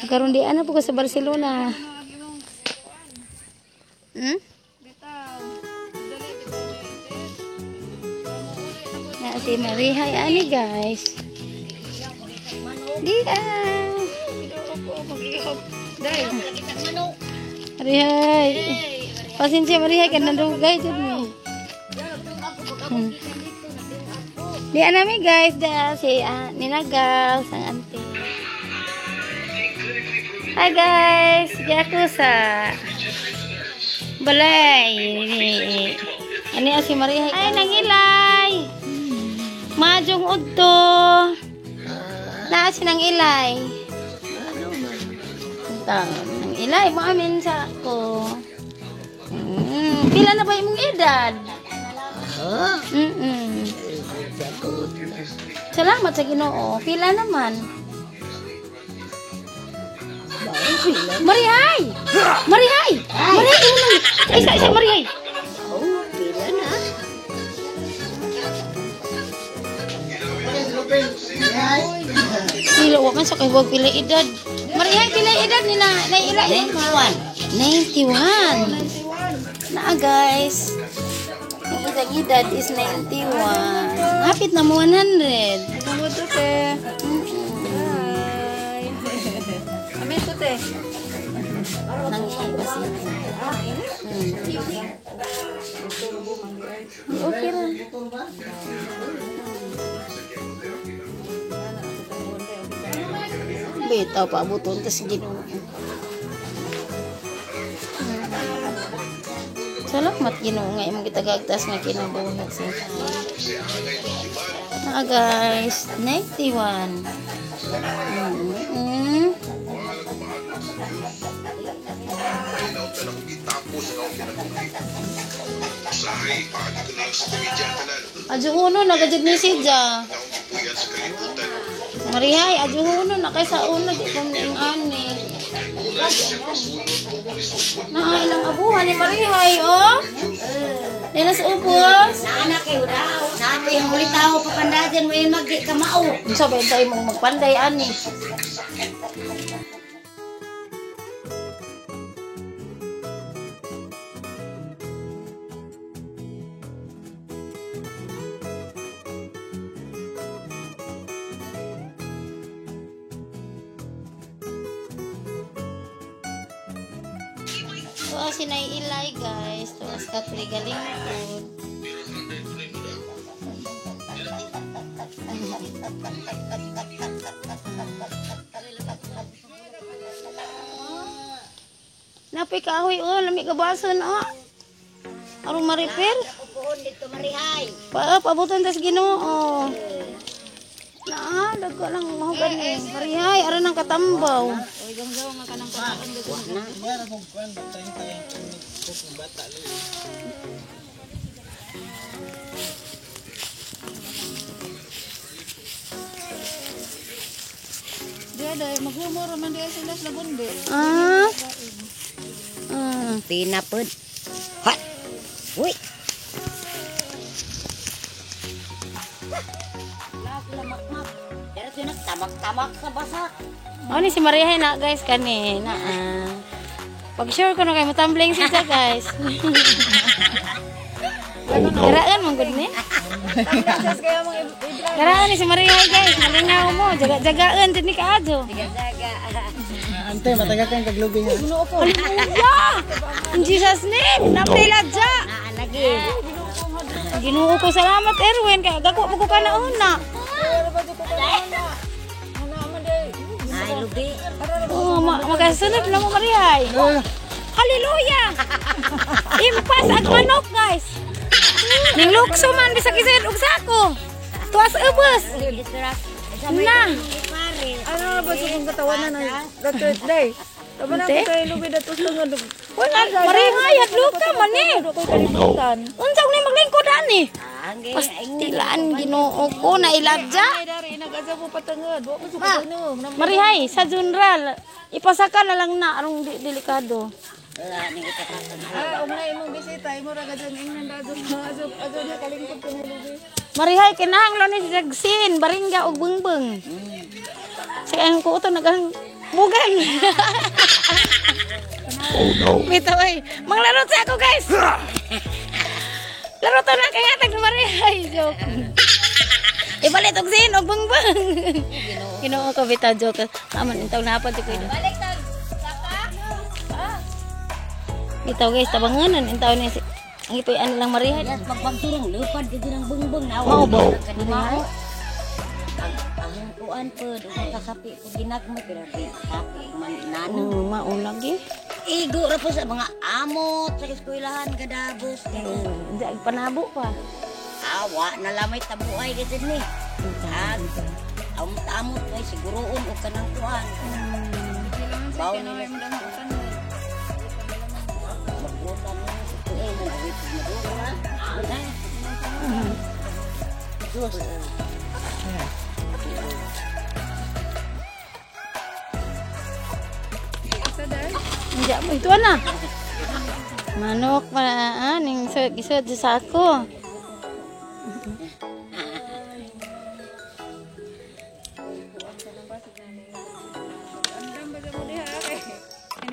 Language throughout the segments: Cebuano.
Karon di ana po ko sa Barcelona. Hmm? Na si Marihay ani, guys. Di ah. Marihay. Pasensya, Marihay, kan nandugay jud mi. Di ana mi, guys, da si Ninagaw sang auntie. Hi guys, di ako sa balay. Ani si Marihay. Ay, nangilay. Majong udto. Naa si nangilay. Nang ilay mo amin sa ako. Pila na ba imong edad? Salamat sa Ginoo. Pila naman. Marihay! Marihay! Marihay! Isa, isa, Marihay! Oh, pila na. Pila, wag man sa kay wag pila edad. Marihay, pila edad ni na naila. 91. 91. Na guys. Ang isang edad is 91. Hapit na mo 100. Tumuto te. Hi. Amin to te. Nang kasi. Okay ra. Bitaw pa abuton tas Ginoo. Salamat Ginoo nga imong gitagagtas nga kinabuhi sa. Na guys, 91. Adyo uno nagajud ni siya. Marihay, adyo uno na kay sa una di ko ning ani. Naa ilang abuhan ni Marihay, oh. Dili sa ubos. Naana kayo daw. Nato yung huli tao papandajan mo yun magdi ka mao. Unsa ba tayo mong magpanday ani? Tuwa si Nay Ilay, guys. Tuwa sa katrigalingkod. Napay kahoy, oh. Lami kabasan, oh. Arong ma-repair. Upuon dito, Marihay. Pa, pabutan tas Ginoo. Naa, dagko lang mahugan ni. Marihay, aron ang katambaw. Di day maghumor man di sila sa bundi. Ah. Ah. Pinapod. Ha. Uy. Tamak-tamak sa basa. Ano si Marihay na guys kani na. Ah. Pag sure ko na kayo matumbling siya, guys. Karaan man gud ni. Kaya mong i-vlog. Karaan ni si Marihay, guys. Malingaw mo, jaga-jagaan jud ni kaadyo. Jaga. Ante, matagal kang kaglubing ha. Hallelujah! In Jesus name, napila dya. Naa lagi. Ginoo ko, salamat Erwin kay dako po ko kana una. Ay lubi. Oh, makasunod na mo, Marihay. Hallelujah! Impas ang manok, guys. Ning lukso man bisag isa og sako. Tuas ubos. Na. Ano ba sa kong katawanan ay dato day. Tama na Ante? ko kay lubi dato sa nga. Wala, Marihay, hadlok ka man eh. Ko kalimutan. Unsa ni maglingkod ani? Angge. Pastilaan Ginoo ko na iladya. Ay dari nag-asa ko patangad. Wa ko sa kano. Marihay, sa general, ipasaka na lang na arong delikado. Ah, og na imong bisita imo ra gadyan ingnan dato aso aso na kalingkod ko na lubi. Marihay, kinahanglan ni Jagsin, baringga og bungbung. Sa ang kuto nagang bugan. Oh no. Bitaw ay, manglaro sa ako guys. Laro to na kay hatag ni Marihay, joke. Ibalit og sin og bangbang. Ginoo ko bitaw joke. Aman intaw na pa ko. Balik tag saka. Bitaw guys, tabanganan intaw ni ang ipoy-an lang Marihay. Yes, pagpagsurong lupad gid ng bungbong na. Mao ba? Kanimao. Ang ang kuan pod ug kasapi ko ginagmay pero di kapi man nano. Oh, mao lagi. Igo ra po sa mga amot sa eskwelahan kadabos. Hindi panabo pa. Awa na lamay tabuay gid ni. Ag amot-amot ay siguroon og kanang kuan. Baw nila sa magbutan mo sa tuig na awit maduro na. Hindi mo ito na. Manok pa ning isod sa sako. Andam ba mo diha kay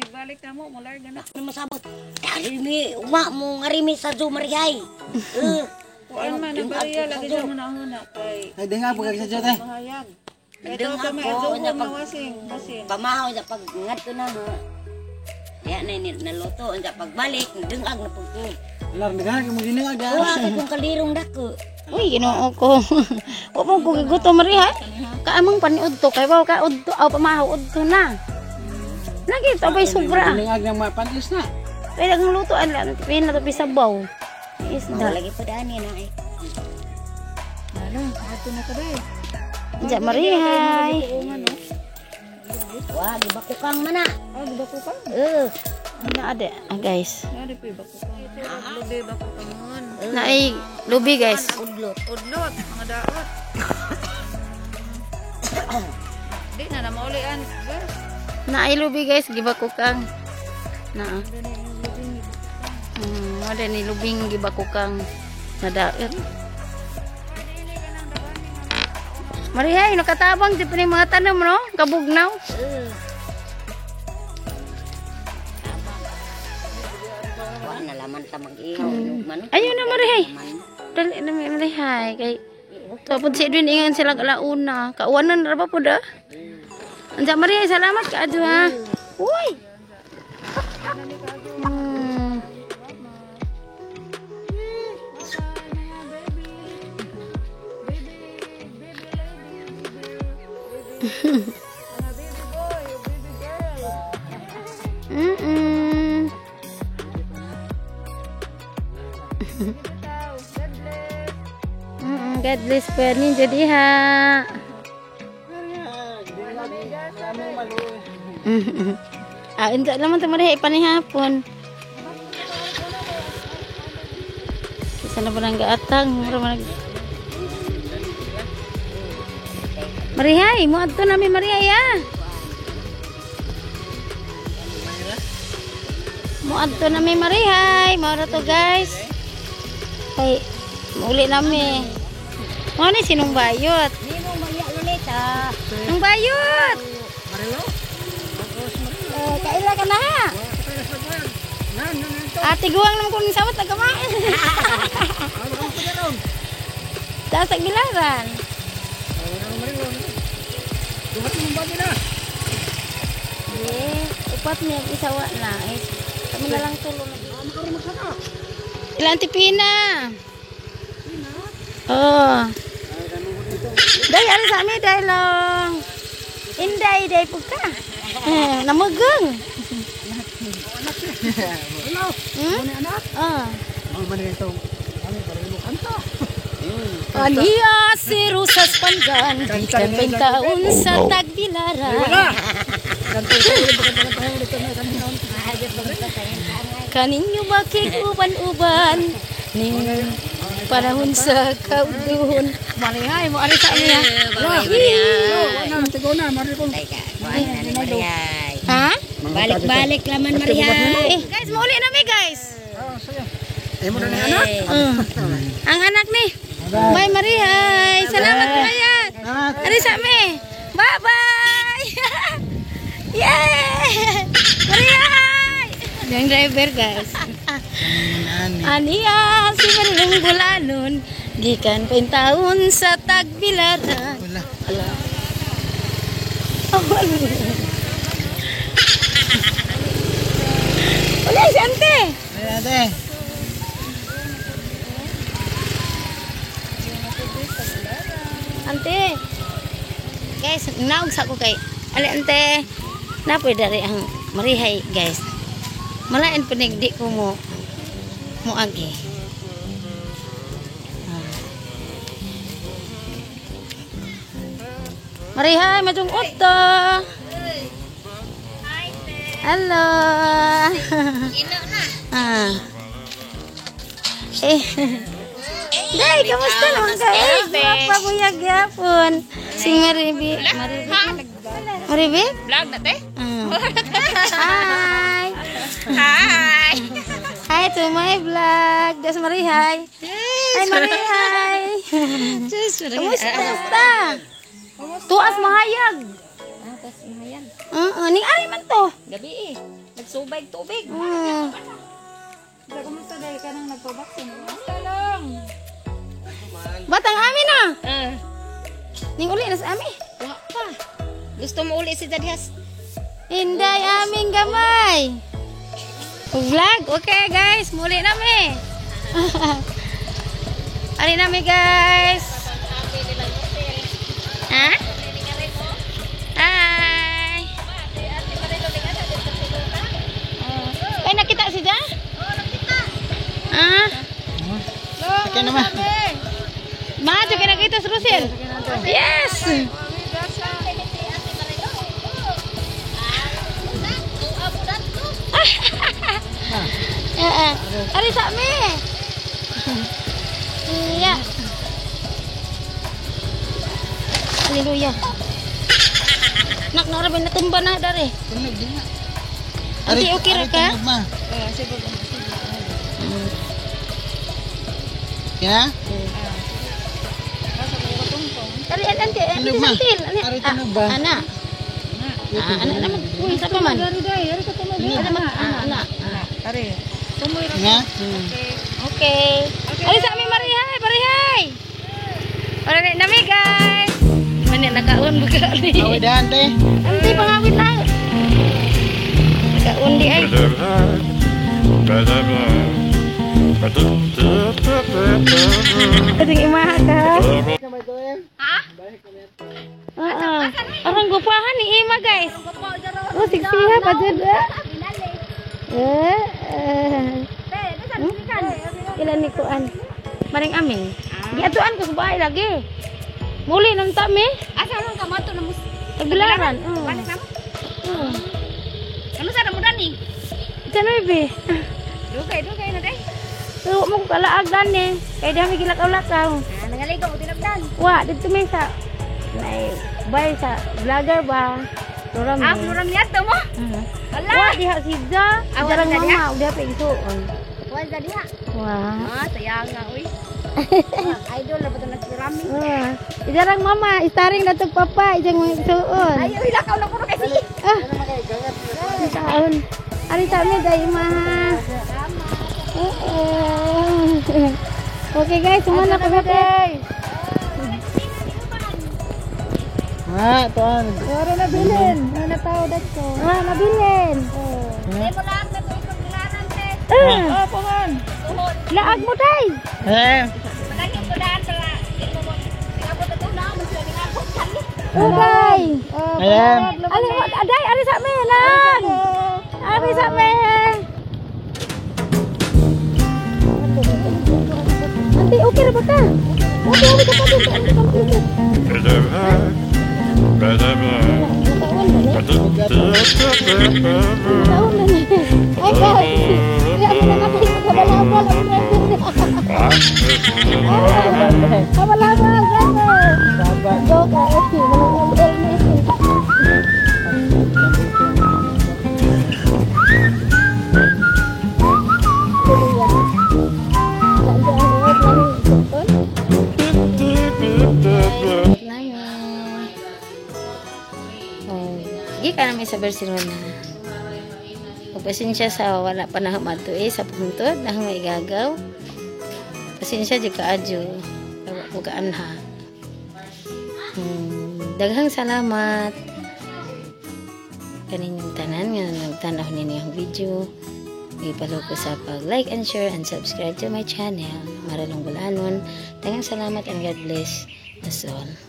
Balik na mo, mular gana. Ano masabot? Dari mi, uma mo ngari mi sa Zoo Mariay. Eh, Kuan man na bariya lagi siya manahuna kay Ay, dinga pag sa Diyo, te. mahayag. Kay Nagdang to may ako, ato nya na pag- wasing, basin. pamahaw sa pag ngadto na mo. Diya na ni naluto unsa pagbalik dungag na pud ko. Lar, naghahan ka mo giningag. Kuha kay kong kalirong dako. Uy, Ginoo ko. Wa mo ko gigutom Marihay. Kaamang paniud to kay wow ka udto aw pamahaw udto na. Lagi to bay sobra. Giningag ng mga pantis na. Kaya ang lutoan lang pin na to sabaw. Isda. Lagi pud ani na eh. Ano, ato na ka day. Diya Marihay. Oo nga no. Wa gibakukang man na. Ah, gibako ka. Eh, Ano ade, ah, guys. Nari po ibako ka. Lubi bako ka mon. Naay lubi guys. udlot. Udlot, mga daot. Di na na maulian. Guys, Naay lubi guys, gibakukang. Na. Wala ni lubing gibakukang nadaot. Marihay, nakatabang di pa ni mga tanom no? Kabugnaw. Eh. Wa na laman ta mag-ihaw man. Ayun na Marihay. Dali na may Marihay kay Tapos si Edwin ingan sila alauna. Kauwanan ra ba pud ah? Anja Marihay, salamat ka adyo ha. Uy. Baby boy, baby girl. God bless. God bless po ninyo diha. Ah, unsa naman to Marihay panihapon. Isa na ba nang gaatang? Mura man Marihay, mo adto nami Marihay ah. Mo adto nami Marihay, mao ra to guys. Kay muli nami. Mo ni sinong bayot? Nimo Maria Lolita. Nung bayot. Eh, kaila ka na ha. Ate guwang naman kung sawat nagkamain. Taas bilaran. Eh, upat niya isawa na. Eh, kami na lang tulo na. Ilan tipina? Oh. Day, ano sa amin, day lang. Inday, day po ka. Eh, namugang. Ah. Aniya si Rusas Pangan, gikan taon sa Tagbilaran. Kaninyo bakit uban-uban ning panahon sa kaudon. Marihay mo ari sa niya. Ha? Balik-balik laman Marihay. Eh, guys, mauli na mi guys. Eh, mo na ni anak. Ang anak ni. Bye Marihay. Salamat kaya. Ari sa mi. Bye-bye. Yung driver, guys. Ani. Aniya si Marilong Bulanon, gikan pa taon sa Tagbilaran. Wala. Ala. Oh, wala. Wala si ante. Ay, ate. Ante. Guys, naog sa ko kay. Ali ante. Napoy dari ang marihay, guys. Malain panig di ko mo agi. Ah. Marihay, madung otto. Hello. Ah. Eh. Day, kamusta naman ka? Eh, mapabuyag yapon. Si Maribi. Maribi. Maribi? Vlog na te. Ah. Hi. Hi. Hi to my vlog. Das Marihay. Hi, Marihay. Kamusta? Kamusta? Tuas mahayag. Ah, tas mahayan. Oo, ning ari man to. Gabi eh. Nagsubay tubig. Kumusta dahil ka nang nagpabaksin? Kumusta lang? Batang amin na. Ah, Ning uli na sa ami. wa pa. Gusto mo uli si Dadhas? Inday aming gamay. Vlog. Okay guys, muli nami. Ari nami, guys. Ha? Hi. Oh. Ay, nakita si Ja? Ah, Sakay naman. Macho kay nakita si Rosel. Yes. Eh, Ari sa mi. Iya. Haleluya. Nak nara ba natumba na dari. Tunog din na. Ante, okay ra ka? Tunog ma. Kaya? Ari ante, ante Tunog ma. santil. Ani- Ari, tunog ba? Ah, Ana. Ah, ana naman. Uy, sa pa man. Dari dai, ari ka tunog. Ana man. Ah, ana. Ari. Tumoy ra. Nga? Okay. Ari sa ami marihay, marihay. Ora ni nami, guys. Mani nakaon buka ni. Away dahan, te. Ante pangawit lang. Nakaon di ay. Ating imaha ka. Ha? Oo. Arang gupahan ni Ima, guys. Oh, sigsiha pa jud. Eh. Eh. Ilan ni kuan? Maring aming. Giatuan ko sa bahay lagi. Muli nang tami. Asa lang ka mato na mus. Tagbilaran. Oo. Balik na mo. Oo. Ano sa mo dani? Ito na, be. Dugay, dugay na day. So, mo ko kalaag dan eh. Kay dami gilakaw-lakaw. Ah, nangaligo mo tinabdan. Wa, dito may sa may bay sa vlogger ba? Flora Ah, flora niya to mo. Ala. Wa diha si Ja. Ah, wa Jarang sila diha? mama, diha pa igsuon. Wa sa diha. Wa. Ah, sayang nga uy. Ah, idol na ba ito nagflorami? Wa. Ijarang mama, starring na tong papa, ijang mga igsuon. Ay, uy, lakaw na ko kasi. Ah. Taon. Ari sa amin dai ma. Oo. Okay guys, sumana ko guys. Ha, tuan. Wala na bilin. Wala na tao dadto. Ah, nabilin. Hindi mo lang na ito paglaran te. Ah, Oh, paman. laag mo tay. Eh. Malangit ko daan pala. Hindi mo ningabot ito na mo sila ningabot kani. Ugay. Ayan. Ali mo, aday, ari sa amin lang. Ari sa amin. Ante, okay ra ba ka? Okay, okay ka pa dito. Ante, computer. Nakaon na ni. Nakaon na ni. Ay, guys. Kaya mo na natin magkabalabal ang driver. Kabalabal, driver. Go ka, okay. Mga ML ni. Nami. Oh, di ka namin sa Barcelona. Pagpasensya sa wala pa na madto eh, sa puntod, nang maigagaw. Pasensya jud kaadyo. Wa ko kaanha. Daghang salamat kaninyong tanan nga nagtanaw ninyo ang video. Ipalo ko sa pag-like and share and subscribe to my channel, Maralong Bulanon. Daghang salamat and God bless us all.